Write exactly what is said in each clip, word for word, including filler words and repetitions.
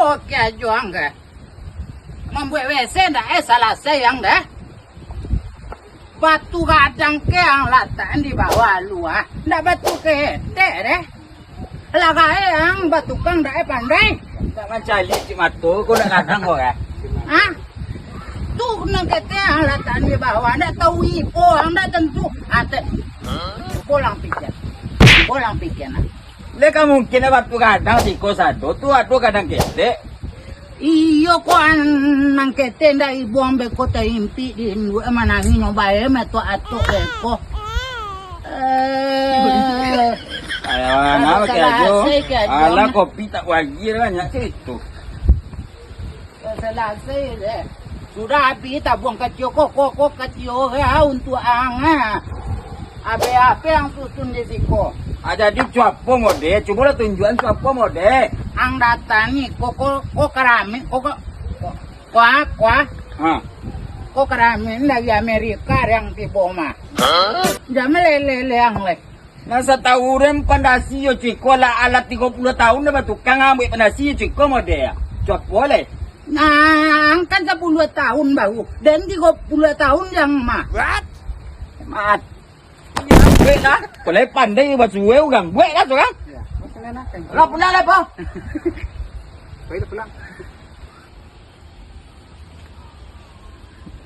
Oke ajo ang deh. Mambuek WC ndak eh salasai ang deh. Batu gadang ke ang latak di bawah lu ah. Ndak batu ketek deh. Lah gaek ang batukang ndak eh pandai. Ndak mancaliak cik mato ko ndak gadang ko eh. Hah? Tu nan ketek ang latak di bawah ndak tahu ipo ang ndak tentu. Ate. Pulang pikir. Pulang pikir nah. Leh ka mungkin batu gadang siko sado tu ado gadang ketek. Iyo ko an-, nan ketek ndak ibuang beko taimpik di induak manangih nyo bae metok atok beko. Eh. Ayo, Ado anak salah ajo. Asai ke ajo. Alah kopi tak wajir banyak situ. Salasai deh. Sudah abih tabuang kacio ko, ko, ko kacio ha untuak ang ha. Abih apo ang susun di siko? Ah, jadi cuapo mode? Cubolah tunjuakan cuapo mode. Ang datang ni, ko, ko, ko karami, ko, ko, ko, ko, ko, Ha. Ko karami dari Amerika yang tibo mah. Hah? Jangan lele-lele ang leh. Nan satahu urang pandasi yo ciko lah alah tigo puluah tahun dah batukang ambuik pandasi yo ciko mode. Cuapo leh. Nah, ang kan sapuluah tahun baru. Dan tigo puluah tahun yang mah. What? Mat. Buek lah. Kolai pandai basuai urang. Buek lah surang. Ya, masalah nak kan? Lah pulang lah po. Baiklah pulang.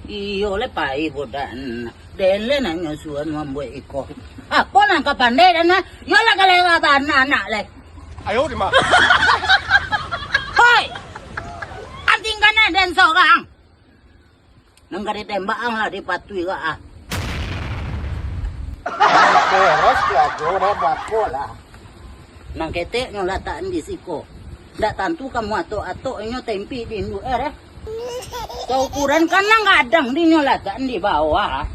Iyo leh pai budak nak. Den leh nak nyusuan mambuek iko. Apo nan ka pandai dan nak? Yo lah kalau bana anak leh. Ayo di ma. Hoi. Anting kana den sorang. Nan ka ditembak ang lah dipatuih ka ah. Boros belajo deh bako lah. Nan ketek nyo latak di siko. Ndak tantu kamu atok-atok inyo tempi di induak eh deh. Kaukuran kan nan gadang di nyo latak di bawah.